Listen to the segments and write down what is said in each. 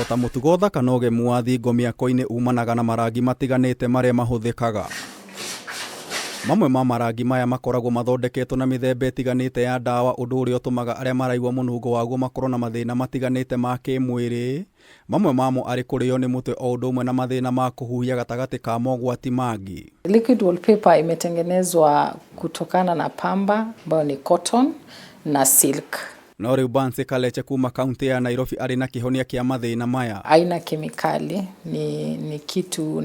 O ta mũtugo thaka na ũgemu wa thingo mĩako-inĩ umanaga na marangi matiganĩte marĩa mahũthĩkaga. Mamwe ma marangi maya makoragwo mathondeketwo na mĩthemba ĩtiganĩte ya ndawa, ũndũ ũrĩa ũtũmaga arĩa maraigua mũnungo waguo makorwo na mathĩna matiganĩte ma kĩmwĩrĩ, mamwe mamo arĩ kũrĩo nĩ mũtwe o ũndũ ũmwe na mathĩna ma kũhuhia gatagatĩ ka mogwati mangĩ. Liquid wallpaper imetengenezwa kutokana na pamba ambayo ni cotton na silk. No rĩu Bansi Kaleche kuma kaunti ya Nairobi arĩ na kĩhonia kĩa mathĩna maya. Haina kemikali, ni kitu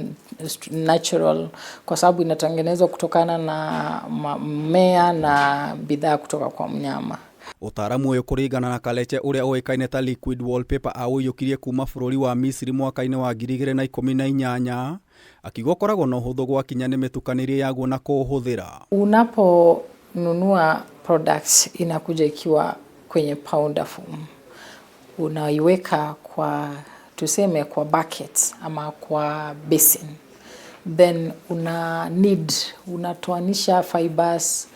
natural kwa sababu inatengenezwa kutokana na mmea na bidhaa kutoka kwa mnyama. Ũtaaramu ũyũ kũringana na Kaleche ũrĩa ũĩkaine ta liquid wallpaper aũiyũkirie kuma bũrũri wa Misiri mwaka-inĩ wa 2018, akiuga ũkoragwo na ũhũthũ gwakinya nĩ mĩtukanĩrie yaguo na kũũhũthĩra. Unaponunua products inakuja ikiwa kwenye powder form. Unaiweka kwa, tuseme kwa bucket ama kwa basin. Then una need, unatoanisha fibers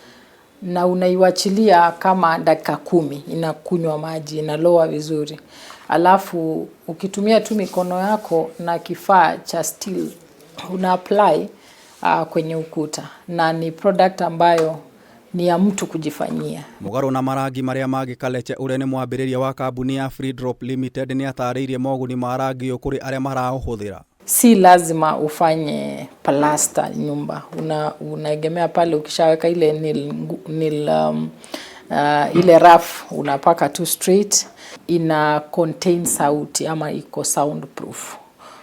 na unaiwachilia kama dakika 10, inakunywa maji, inaloa vizuri. Alafu ukitumia tu mikono yako na kifaa cha steel una apply kwenye ukuta, na ni product ambayo ni ya mtu kujifanyia. Mũgarũ na marangi marĩa mangĩ, Kaleche ũrĩa nĩ mwambĩrĩria wa kambuni ya Free Drop Limited nĩ atarĩirie moguni ma rangi ũyũ kũrĩ arĩa maraũhũthĩra. Si lazima ufanye plasta nyumba, unaegemea pale. Ukishaweka ile ile rough unapaka tu straight, ina contain sauti ama iko soundproof.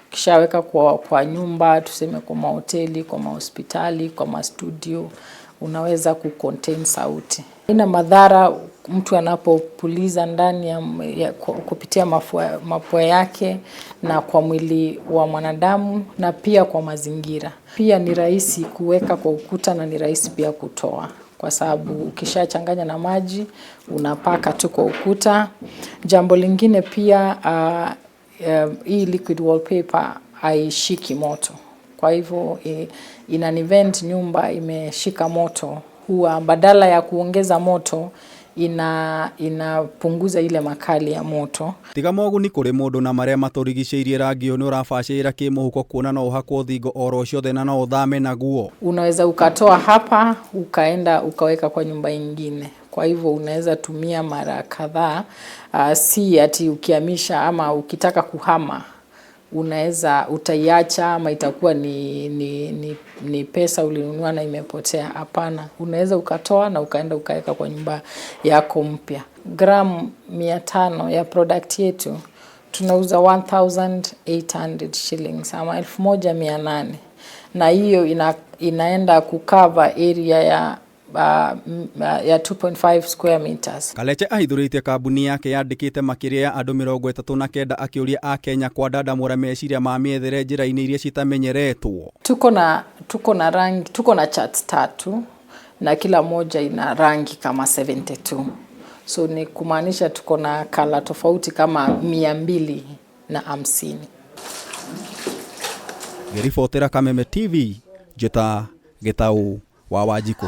Ukishaweka kwa nyumba, tuseme kwa mahoteli, kwa mahospitali, kwa mastudio, unaweza kucontain sauti. Ina madhara mtu anapopuliza ndani ya kupitia mapua yake na kwa mwili wa mwanadamu na pia kwa mazingira. Pia ni rahisi kuweka kwa ukuta na ni rahisi pia kutoa, kwa sababu ukishachanganya na maji unapaka tu kwa ukuta. Jambo lingine pia, hii liquid wallpaper haishiki moto. Kwa hivyo in an event nyumba imeshika moto, huwa badala ya kuongeza moto inapunguza ile makali ya moto. Tiga moguni kũrĩ mũndũ na marĩa matũrigicĩirie, rangi ũyũ nĩ ũrabacĩrĩra kĩmũhuko kuona no ũhakwo thingo oro ciothe na no ũthame naguo. Unaweza ukatoa hapa ukaenda ukaweka kwa nyumba ingine. Kwa hivyo unaweza tumia mara kadhaa, si ati ukihamisha ama ukitaka kuhama unaweza utaiacha ama itakuwa ni pesa ulinunua na imepotea. Hapana, unaweza ukatoa na ukaenda ukaweka kwa nyumba yako mpya. Gramu 500 ya product yetu tunauza 1800 shillings ama 1800, na hiyo inaenda kucover area ya 2.5 square meters. Kaleche ahithũrĩtie kambuni yake yandĩkĩte makĩria ya andũ 39 akĩũria akenya kwandandamũra meciria ma mĩethere njĩra-inĩ iria citamenyeretwo. Tuko na rangi, tuko na charts tatu na kila moja ina rangi kama 72. So ni kumaanisha tuko na color tofauti kama 250. Ngĩribotera Kameme TV, njĩta Gĩtaũ wa Wanjikũ.